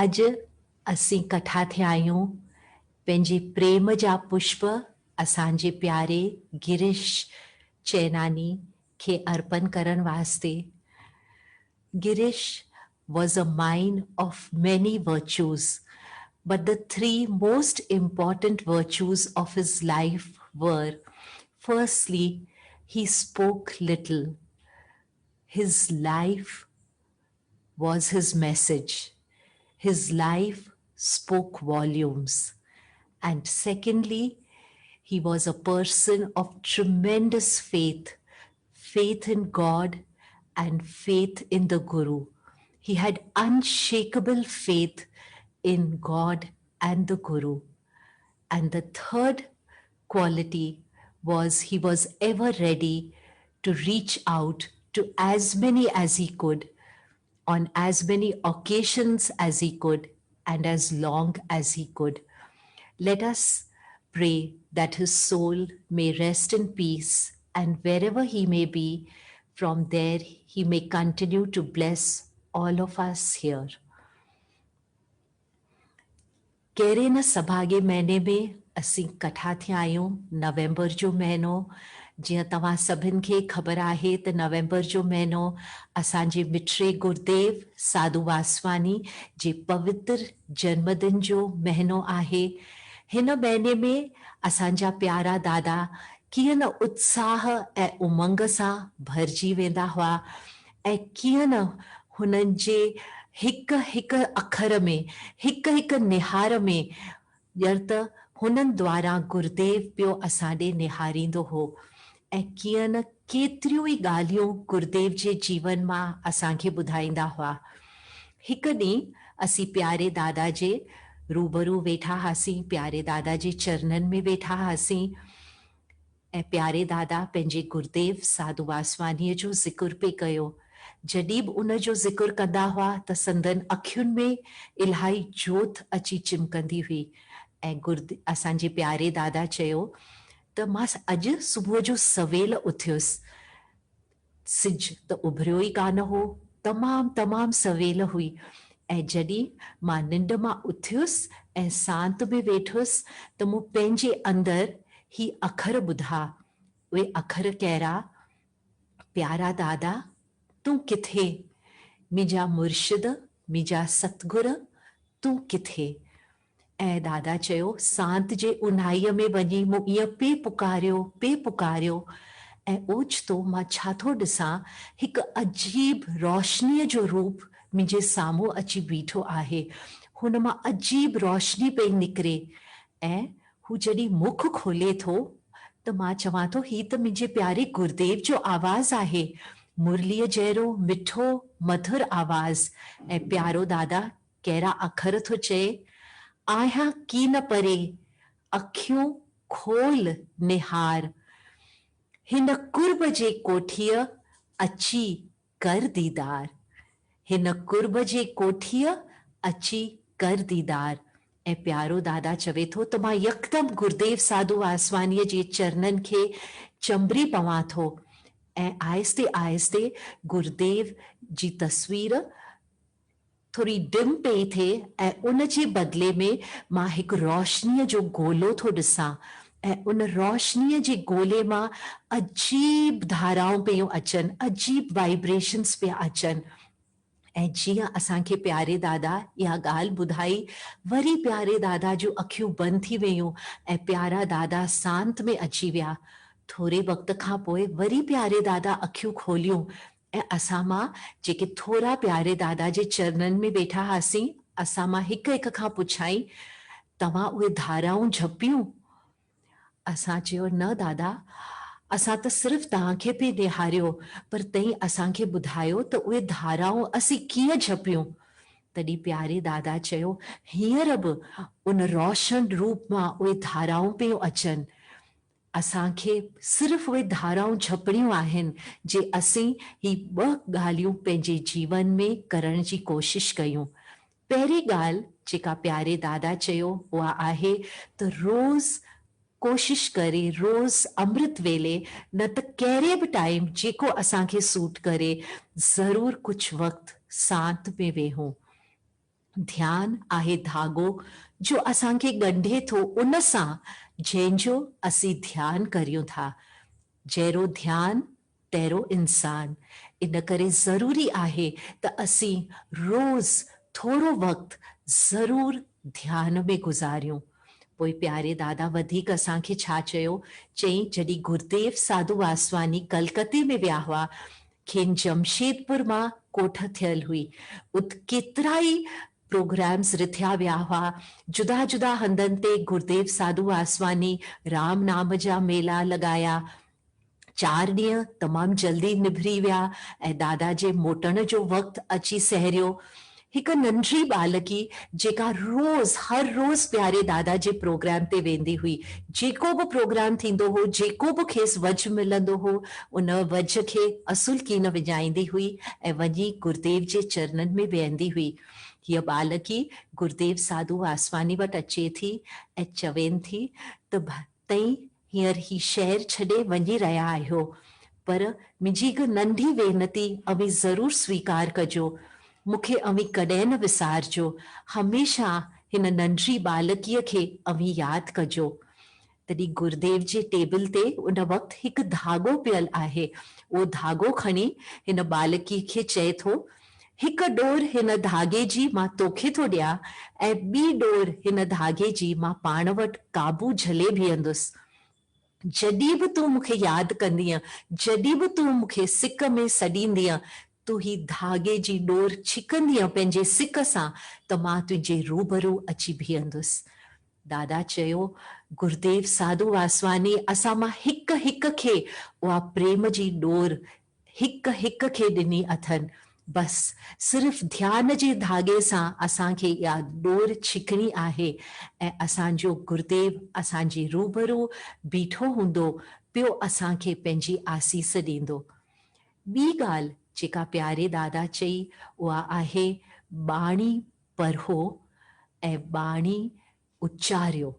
اڄ اسين ڪٺا ٿيا آهيون پنهنجي پريم جا پشپ اسان جي پياري گريش چيناني کي ارپن ڪرڻ واسطي. Girish was a man of many virtues but the three most important virtues of his life were firstly he spoke little his life was his message. His life spoke volumes. And secondly, he was a person of tremendous faith, faith in God and faith in the Guru. He had unshakable faith in God and the Guru. And the third quality was he was ever ready to reach out to as many as he could on as many occasions as he could and as long as he could. Let us pray that his soul may rest in peace and wherever he may be, from there he may continue to bless all of us here. ڪهڙي نه سڀاڳي مهيني ۾ اسين ڪٺا ٿيا آهيون، نومبر جو مهينو، جيئن توهان سڀن کي خبر آهي ته نومبر جو مهينو اسان جي مٺڙي گرديو ساڌو واسواڻي جي پوتر جنم دن جو مهينو آهي. هن مهيني ۾ اسان جا پيارا دادا ڪيئن نه اتساهه ۽ امنگ سان ڀرجي ويندا هئا ۽ ڪيئن نه هنن جي هڪ هڪ اکر ۾، هڪ هڪ نهار ۾ ڄڻ ته هنن دواران گرديو پيو اسان ڏي نهاريندو هو ۽ ڪيئن نه ڪيتريون ئي ڳالهيون گرديو جي جيون مان اسان کي ٻڌائيندا هئا. هڪ ڏينهن اسين پياري دادا جي روبرو ويٺا هئاسين، پياري دادا جي چرنن ۾ ويٺا هئاسين. ۽ پياري دادا پنهنجي گرديو ساڌو واسواڻيء جو ذڪر پئي ڪيو. جڏهن به ان جو ذڪر ڪندا هئا ته سندن اکين ۾ الاهي جوت اچي چمڪندي هئي ۽ گرد اسان جي پياري دادا چيو ته مان اڄ صبح جو سويل اٿيس. سج ته اڀريو ئي ڪانه هو، تمام تمام سويل هئي ۽ جڏهن مان ننڊ مان اٿيس ۽ سانت ۾ ويٺس ته مون پنهنجي اندر هي اکر ٻڌا، اهي اکر ڪهڙا، پيارا دادا تون ڪٿي، منهنجا مرشد، منهنجا ستگر تون ڪٿي؟ ۽ دادا چيو، سانت جي اونهائيء ۾ وڃي مون ائين پئي پڪاريو، پئي پڪاريو ۽ اوچتو مان ڇا ٿو ڏسان، هڪ عجيب روشنيء جو روپ منهنجي سامهون اچي بيٺو آهي. هن مان عجيب روشني پئي نڪري ۽ هو جڏهن مک کولي ٿو ته مان چوان ٿو، هي ته منهنجي پياري گرديو جو آواز آهي. مرليء جهڙو مٺو مڌر آواز ۽ پيارو دادا ڪهڙا اکر ٿو چئي، آهيان ڪين پري، اکيون کول نهار، هن قرب جي ڪوٺيء اچي ڪر ديدار، هن قرب جي ڪوٺيء اچي ڪر ديدار. ۽ پيارو دادا چوي ٿو ته مان يڪدم گرديو ساڌو واسواڻيء جي چرنن کي چنبڙي پوان ٿو ۽ آهستي آهستي گرديو جي تصوير ٿوري ڊم پئي ٿئي ۽ ان جي بدلي ۾ مان هڪ روشنيء جو گولو ٿو ڏسان ۽ ان روشنيء جي گولي مان عجيب ڌارائون پيون اچن، عجيب وائبريشنس پيا اچن ۽ جيئن اسان کي پياري دادا اها ڳالهه ٻڌائي، وري پياري دادا جون اکيون بند ٿي ويون ۽ پيارا دادا سانت ۾ اچي ويا. ٿوري وقت کان پوء وري پياري دادا اکيون کوليون ۽ اسان مان جيڪي ٿورا پياري دادا جي چرنن ۾ ويٺا هئاسين، اسان مان هڪ هڪ کان پڇيائين، توهان اهي ڌارائون جهپيون؟ اسان چيو، نه دادا، اسان ته صرف توهان کي پئي نهاريو، پر تئين اسان کي ٻڌايو ته اهي ڌارائون اسين ڪيئن جهپيون؟ تڏهن پياري دادا چيو، هينئر به ان روشن روپ مان اهي ڌارائون پيون اچن. اسان کي صرف اهي ڌارائون جهپڻيون آهن جي اسين هي ٻه ڳالهيون پنهنجي جيون ۾ ڪرڻ جي ڪوشش ڪيون. پهرين ڳالهه جيڪا پياري دادا چيو اها آهي ته روز ڪوشش ڪري روز امرت ويلي نه ته ڪهڙي به ٽائيم جيڪو اسان کي سوٽ ڪري ضرور ڪجهه وقت سانت ۾ ويهون. ڌيان آهي ڌاڳو جو اسان کي ڳنڍي ٿو ان سان جنهن جو اسين ڌيان ڪريون ٿا. جهڙو ڌيان تهڙو انسان. ان ڪري ضروري آهي ته اسين روز ٿورو وقت ضرور ڌيان ۾ گذاريون. پوء پياري دادا وڌيڪ اسان کي ڇا چيو؟ چيائين جڏهن گرديو ساڌو واسواڻي ڪلڪتي ۾ ويا هئا کين جمشيدپور مان ڪوٺ ٿيل هئي. ات ڪيترائي پروگرامز رٿيا ويا هئا. جدا جدا هنڌن تي گرديو ساڌو واسواڻي رام نام جا ميلا لڳايا. چار ڏينهن تمام جلدي نڀري ويا ۽ دادا جي موٽڻ جو وقت اچي سهريو. هڪ ننڍڙي ٻالڪي جيڪا روز هر روز پياري دادا جي پروگرام تي ويندي هئي. جيڪو به پروگرام ٿيندو هو، جيڪو به کيس وجهه ملندو هو، ان وجهه کي اصل ڪين وڃائيندي هئي ۽ وڃي گرديو جي چرنن ۾ ويهندي هئي. هيء ٻالڪي گرديو ساڌو واسواڻي وٽ اچي ٿي ۽ چوين ٿي ته تئين هينئر هي شهر ڇڏي وڃي رهيا آهيو، پر منهنجي هڪ ننڍي وينتي اوهين ضرور سويڪار ڪجو. مون کي اوهين ڪڏهن نه وسارجو. هميشه هن ننڍڙي ٻالڪيء کي اوهين ياد ڪجو. تڏهن گرديو جي ٽيبل تي ان وقت هڪ ڌاڳو پيل آهي. اهو ڌاڳو کڻي هن ٻالڪيء کي چئي ٿو، هڪ ڏور هن ڌاڳي جي مان توکي ٿو ڏيان ۽ ٻي ڏور هن ڌاڳي جي مان پاڻ وٽ قابو جهلي بيهندس. جڏهن به تون مون کي ياد ڪندينء، جڏهن به تون مون کي سڪ ۾ سڏيندينء، تون هي ڌاڳي جي ڏور ڇڪندينء پنهنجي سڪ سان ته مان تنهنجي روبرو اچي بيهندس. دادا چيو، گرديو ساڌو واسواڻي اسان مان هڪ هڪ کي اها پريم جي ڏور هڪ هڪ کي ڏني اٿن. بس صرف ڌيان جي ڌاڳي سان اسان کي اها ڏور ڇڪڻي آهي ۽ اسان جو گرديو اسان جي روبرو بيٺو هوندو پيو اسان کي پنهنجي آسيس ڏيندو. ٻي ڳالهه جيڪا پياري دادا چئي اها آهي ٻاڻي پرهو ۽ ٻاڻي اچاريو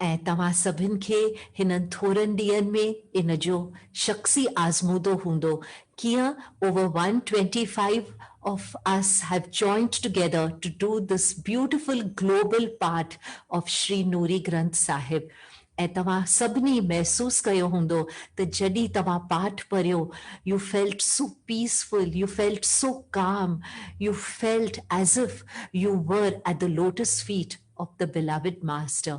۽ توهان سڀن کي هنن ٿورن ڏينهن ۾ ان جو شخصي آزمودو هوندو ڪيئن over one twenty five of us have joined together to do this beautiful global part of Shri Noori Granth Sahib ۽ توهان سڀني محسوس ڪيو هوندو ته جڏهن توهان پاٺ پڙهيو you felt so peaceful you felt so calm you felt as if you were at the lotus feet of the beloved master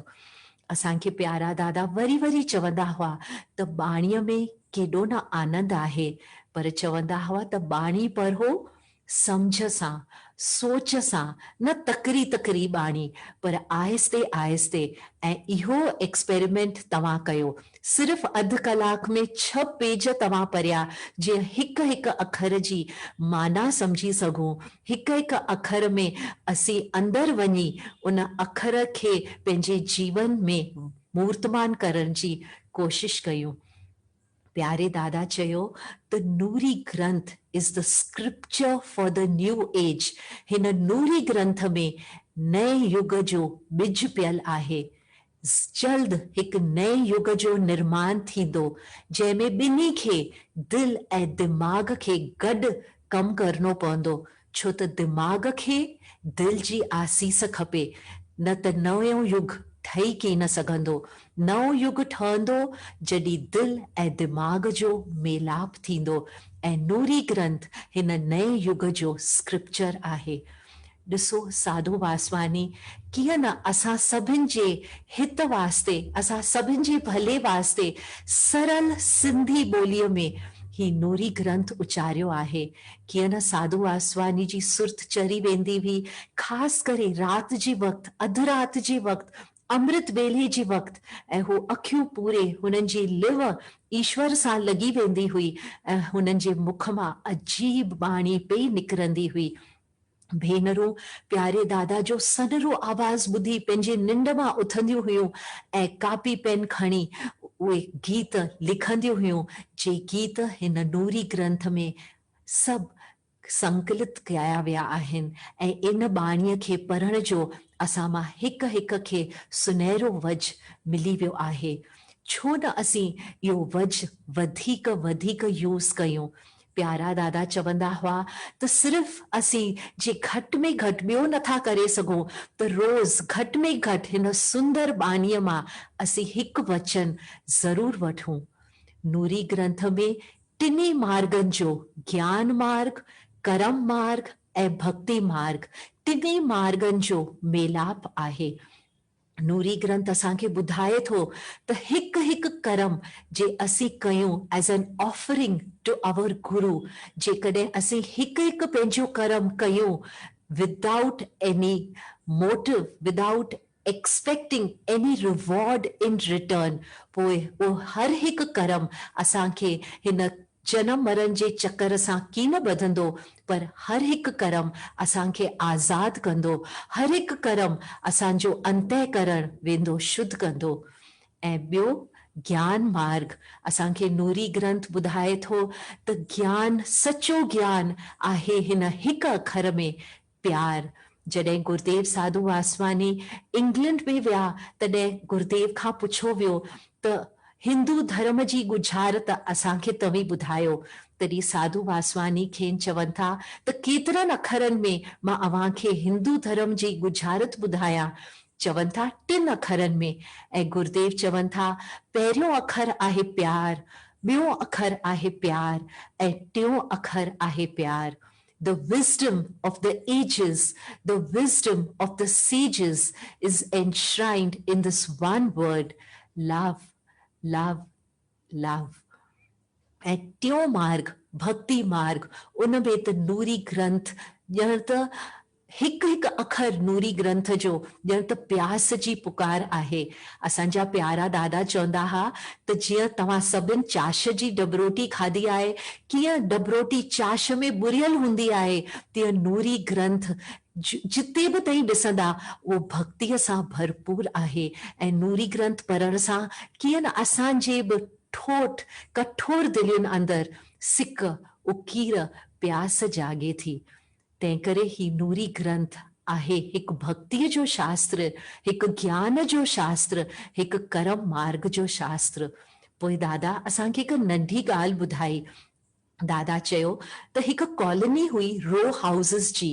اسان کي پيارا دادا وري وري چوندا هئا ته ٻاڻيء ۾ ڪيڏو نه آنند آهي پر چوندا هئا ته ٻاڻي پڙهو سمجهه سان، سوچ سان، نه تڪڙي تڪڙي ٻاڻي، پر آهستي آهستي ۽ اهو ايڪسپيريمينٽ توهان ڪيو. صرف اڌ ڪلاڪ ۾ ڇهه پيج توهان پڙهيا جيئن هڪ هڪ اکر جي معنيٰ سمجهي سگهون، هڪ هڪ اکر ۾ اسين اندر وڃي ان اکر کي پنهنجي جيون ۾ مورتمان ڪرڻ جي ڪوشش ڪيون. پياري دادا چيو ته Noori Granth is the scripture for the new age هن نوري گرنٿ ۾ نئين يگ جو ٻج پيل آهي. جلد هڪ نئين يگ جو نرمان ٿيندو جنهن ۾ ٻنهي کي دل ۽ دماغ کي گڏ ڪم ڪرڻو پوندو ڇو ته دماغ کي دل جي آسيس کپي، نه ته نئون يگ ٺهي ڪين سگهندو. نئون يگ ٺهندو جڏهن دل ۽ دماغ جو ميلاپ ٿيندو ۽ نوري گرنٿ هن نئين يگ جو اسڪرپچر آهي. ڏسو ساڌو واسواڻي ڪيئن نه اسان سڀن جي هت واسطي، اسان سڀن جي ڀلي واسطي سرل سنڌي ٻوليء ۾ هي نوري گرنٿ اچاريو آهي. ڪيئن نه ساڌو واسواڻي جي سرت چري ويندي هئي، خاص ڪري رات جي وقت، اڌ رات جي وقت، امرت ويلي جي وقت ۽ هو اکيون پوري هنن جي لنء ايشور سان لڳي ويندي هئي ۽ هنن جي مک مان عجيب ٻاڻي پئي نڪرندي هئي. ڀينرون پياري دادا جو سنهرو آواز ٻڌي پنهنجي ننڊ مان اٿنديون هيون ۽ ڪاپي پين کڻي اهي گيت لکنديون هيون، جي گيت هن نوري گرنٿ ۾ سڀ سنڪلت ڪيا ويا آهن ۽ ان ٻاڻيء کي پڙهڻ جو اسان مان هڪ هڪ کي سنهرو وجهه ملي ويو آهي. ڇو نه اسين اهو وجهه وڌيڪ وڌيڪ يوز ڪيون. پيارا دادا چوندا هئا ته صرف اسين جي گهٽ ۾ گهٽ ٻيو نٿا ڪري سگهون ته روز گهٽ ۾ گهٽ هن سندر ٻانهيء مان اسين هڪ وچن ضرور وٺون. نوري گرنٿ ۾ ٽنهي مارڳن جو گيان مارڳ، ڪرم مارڳ ۽ ڀڳتي مارڳ ٽنهي مارڳن جو ميلاپ آهي. نوري گرنٿ اسان کي ٻڌائي ٿو ته هڪ هڪ ڪرم جي اسين ڪيون as an offering to our guru جيڪڏهن اسين هڪ هڪ پنهنجو ڪرم ڪيون without any motive without expecting any reward in return پوء اهو هر هڪ ڪرم اسان کي هن جنم مرڻ جي چڪر سان ڪين ٻڌندو، پر هر هڪ ڪرم اسان کي آزاد ڪندو، هر هڪ ڪرم اسان جو انتهڪرڻ ويندو شڌ ڪندو. ۽ ٻيو گيان مارڳ اسان کي نوري گرنٿ ٻڌائي ٿو ته گيان سچو گيان آهي هن هڪ اکر ۾ پيار. جڏهن گرديو ساڌو واسواني انگلنڊ ۾ ويا تڏهن گرديو کان پڇيو ويو ته هندو ڌرم جي ڳجهارت اسان کي توهين ٻڌايو. تڏهن ساڌو واسواني کين چون ٿا ته ڪيترن اکرن ۾ مان اوهان کي هندو ڌرم جي ڳجهارت ٻڌايان؟ چون ٿا ٽن اکرن ۾. ۽ گرديو چون ٿا پهريون اکر آهي پيار، ٻيون اکر آهي پيار ۽ ٽيون اکر آهي پيار. The wisdom of the ages, the wisdom of the sages is enshrined in this one word, love, love, love. ۽ ٽيون مارڳ ڀڳتي مارڳ ان ۾ ته نوري گرنٿ ڄڻ ته هڪ هڪ اکر نوري گرنٿ جو ڄڻ ته پياس جي پڪار آهي. اسان جا پيارا دادا چوندا ها ته جيئن توهان سڀن چاش جي ڊٻروٽي کاڌي آهي، ڪيئن ڊٻروٽي چاش ۾ ٻريل هوندي آهي، تيئن نوري گرنٿ جتي به تئين ڏسندا اهو ڀڳتيء سان ڀرپور آهي ۽ نوري گرنٿ پڙهڻ سان ڪيئن نه اسان جي به ٺوٺ ڪٺور دلين اندر سڪ، اڪير، پياس جاڳي ٿي. تنهنڪري هي نوري گرنٿ آهي هڪ ڀڳتيء جو شاستر، هڪ گيان جو شاستر، هڪ ڪرم مارڳ جو شاستر. پوء دادا اسان کي هڪ ننڍي ڳالهه ٻڌائي. دادا چيو ته هڪ ڪالوني هئي رو هائوسز جي.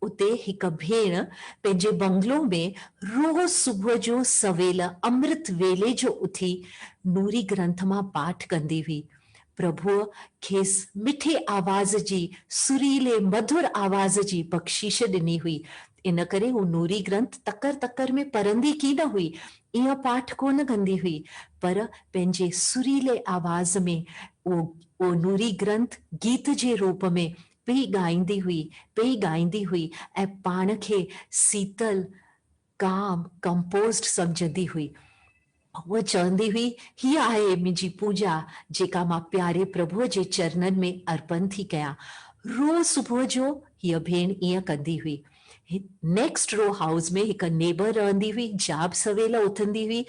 اتي هڪ ڀيڻ پنهنجي بنگلو ۾ روز صبح جو سويل امرت ويلي جو اٿي نوري گرنٿ مان پاٺ ڪندي هئي. پرڀوء کيس مٺي آواز جي، سريلي مڌر آواز جي بخشيش ڏني هئي. ان ڪري هو نوري گرنٿ تڪر تڪر ۾ پڙهندي ڪين هئي، ايئن پاٺ ڪونه ڪندي هئي، پر پنهنجي سريلي آواز ۾ اهو اهو نوري گرنٿ گيت جي روپ ۾ پئي ڳائيندي هئي، پئي ڳائيندي هئي ۽ پاڻ کي سيتل، ڪام، Composed، سمجهندي هئي. هوء چوندي هئي، هيء آهي منهنجي پوڄا، جيڪا مان پياري پرڀوء جي چرنن ۾ ارپن ٿي ڪيان. روز صبح جو هيء ڀيڻ ائين ڪندي هئي. نيڪسٽ رو هائوس ۾ هڪ نيبر رهندي هئي، جا به سويل اٿندي هئي،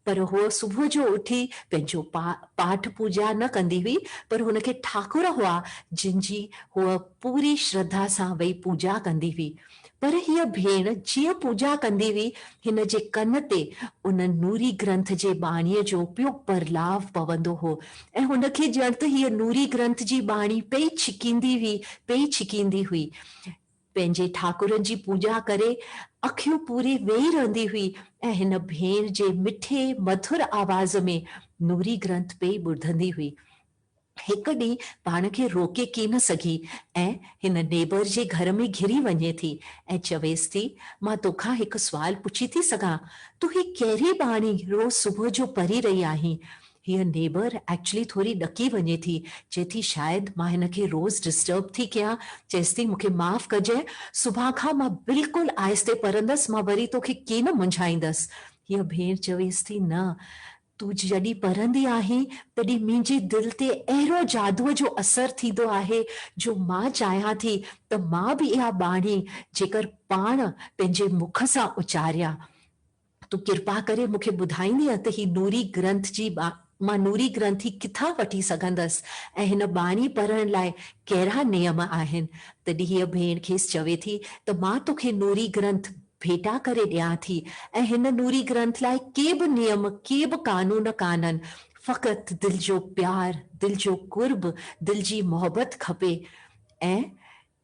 پر هوء صبح جو اٿي پنهنجو پاٺ پوڄا نه ڪندي هئي، پر هن کي ٺاڪر هئا، جن جي هوء پوري شرڌا سان وئي پوڄا ڪندي هئي. پر هيء ڀيڻ جيئن پوڄا ڪندي هئي، هن جي ڪن تي ان نوري گرنٿ جي ٻاڻيء جو پيو پرلاء پوندو هو ۽ هن کي ڄڻ ته هيء نوري گرنٿ جي ٻاڻي پئي ڇڪيندي هئي، پئي ڇڪيندي هئي. پنهنجي ٺاڪرن جي پوڄا ڪري اکيون پوري ويهي رهندي هئي ۽ هن ڀيڻ جي مٺي مڌر آواز ۾ نوري گرنٿ پئي ٻڌندي هئي. هڪ ڏينهن پاڻ کي روڪي ڪين سگهي ۽ هن نيبر جي گهر ۾ گهري وڃي ٿي ۽ چويس ٿي، مان توکان هڪ سوال پڇي ٿي سگهان؟ تون هي ڪهڙي ٻاڻي روز صبح جو پڙهي رهي آهين؟ هيء نيبر ايڪچلي ٿوري ڏڪي وڃي ٿي، چئي ٿي شايد مان هن کي روز ڊسٽرب ٿي ڪيان، چئيس ٿي مون کي معاف ڪجانء، سڀان کان مان بلڪل آهستي پڙهندس، مان وري توکي ڪين منجهائيندس. هيء ڀيڻ چويس ٿي نه، تون جڏهن پڙهندي آهين، تڏهن منهنجي دل تي اهڙو جادوء جو اثر ٿيندو آهي، جو مان چاهيان ٿي ته مان به اها ٻاڻي جيڪر پاڻ پنهنجي مک سان اچاريان. تون ڪرپا ڪري مون کي ٻڌائيندينء ته هي نوري گرنٿ جي مان نوري گرنٿي ڪٿان وٺي سگهندس ۽ هن ٻاڻي پڙهڻ لاء ڪهڙا نيم آهن؟ تڏهن هيء ڀيڻ کيس چوي ٿي ته مان توکي نوري گرنٿ ڀيٽا ڪري ڏيان ٿي ۽ هن نوري گرنٿ لاء ڪي به نيم، ڪي به قانون ڪانهن. فقط دل جو پيار، دل جو قرب، دل جي محبت کپي ۽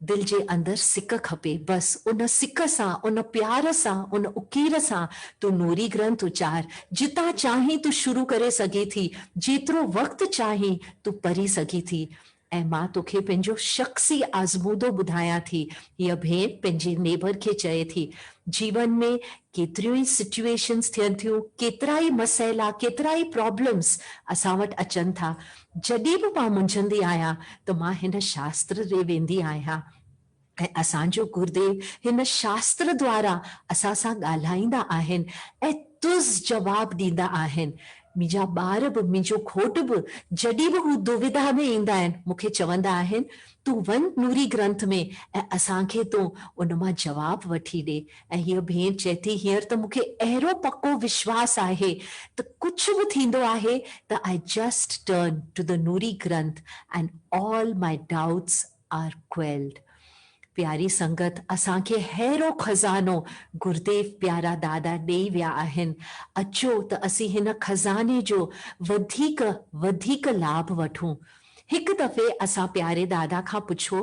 دل جي اندر سڪ کپي. بس ان سڪ سان، ان پيار سان، ان اڪير سان تون نوري گرنٿ اچار. جتان چاهين تون شروع ڪري سگهين ٿي، جيترو وقت چاهين تون پرهي سگهين ٿي. ۽ مان توکي پنهنجو شخصي آزمودو ٻڌايان ٿي. هيء ڀيڻ پنهنجي نيبر کي چئي ٿي، جيون ۾ ڪيتريون ئي سچوئيشنز ٿين ٿيون، ڪيترا ئي مسئلا، ڪيترا ئي پرابلمز اسان وٽ اچن ٿا. جڏهن به مان منجهندي آهيان ته مان هن شاستر ڏي ويندي آهيان ۽ اسان جو گرديو هن شاستر دوارا اسان سان ڳالهائيندا آهن ۽ تز جواب ڏيندا آهن. منهنجا ٻار به منهنجو گهوٽ به جڏهن به هو دويدا ۾ ايندا آهن مون کي چوندا آهن تون وڃ نوري گرنٿ ۾ ۽ اسان کي تون ان مان جواب وٺي ڏي ۽ هيء ڀيڻ چئي ٿي هينئر ته مون کي اهڙو پڪو وشواس آهي ته ڪجهه به ٿيندو آهي ته I just turn to the Noori Granth and all my doubts are quelled. پياري سنگت اسان کي ههڙو خزانو گرديو پيارا دادا ڏئي ويا آهن اچو ته اسين هن خزاني جو وڌيڪ وڌيڪ لاڀ وٺون. هڪ دفعي اسان پياري دادا کان پڇيو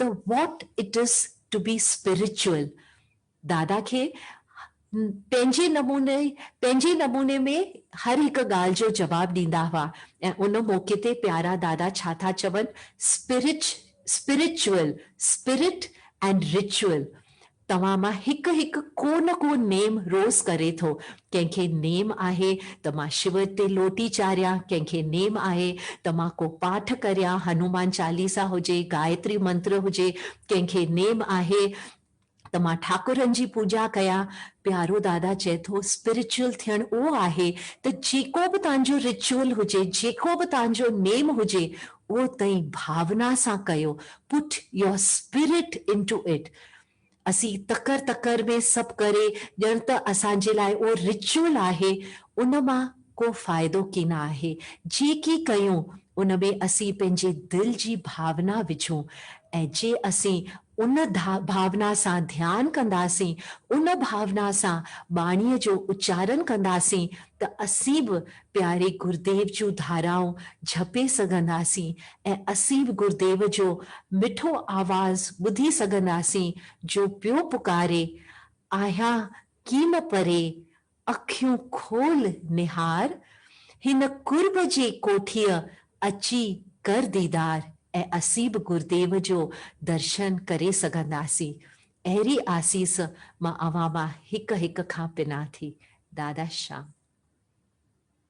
ته what it is to be spiritual دادا کي پنهنجي نموني پنهنجي نموني ۾ هر هڪ ڳالهه جو جواب ڏيندا هئا ۽ ان موقعي تي پيارا دادا ڇا ٿا چون سپرچ اسپرچوئل اسپرٽ اينڊ رچوئل توهان مان هڪ هڪ ڪو نه ڪو نيم روز ڪري ٿو ڪنهن کي نيم آهي ته مان شو تي لوٽي چاريان ڪنهن کي نيم آهي ته مان ڪو پاٺ ڪريان هنومان چاليسا هجي گايتري منتر هجي ڪنهن کي نيم آهي ته مان ٺاڪرن جي پوڄا ڪيان. پيارو دادا چئي ٿو اسپرچوئل ٿيڻ اهو آهي ته جيڪو به توهان جو رچوئل هجي، جيڪو به توهان جو نيم هجي اهو تئين ڀاونا سان ڪيو، Put your spirit into it. اسين تڪڙ تڪڙ ۾ سڀ ڪري ڄڻ ته اسان جي لاء اهو رچوئل آهي ان مان ڪو فائدو ڪين آهي. جيڪي ڪيون ان ۾ اسين پنهنجي دل جي ڀاونا وجهون ۽ جي اسين ان ڀاونا سان ڌيان ڪنداسين، ان ڀاونا سان ٻاڻيء جو اچارن ڪنداسين ته اسين به پياري گرديو جون ڌارائون جهپي سگهنداسين ۽ اسين به گرديو جو مٺو آواز ٻڌي سگهنداسين جو پيو پڪاري، آهيان ڪين پري، اکيون کول نهار، هن قرب جي ڪوٺيء اچي ڪر ديدار ۽ اسين به گرديو جو درشن ڪري سگهنداسين. اهڙي آسيس مان اوهان مان هڪ هڪ کان پنان ٿي. دادا شام.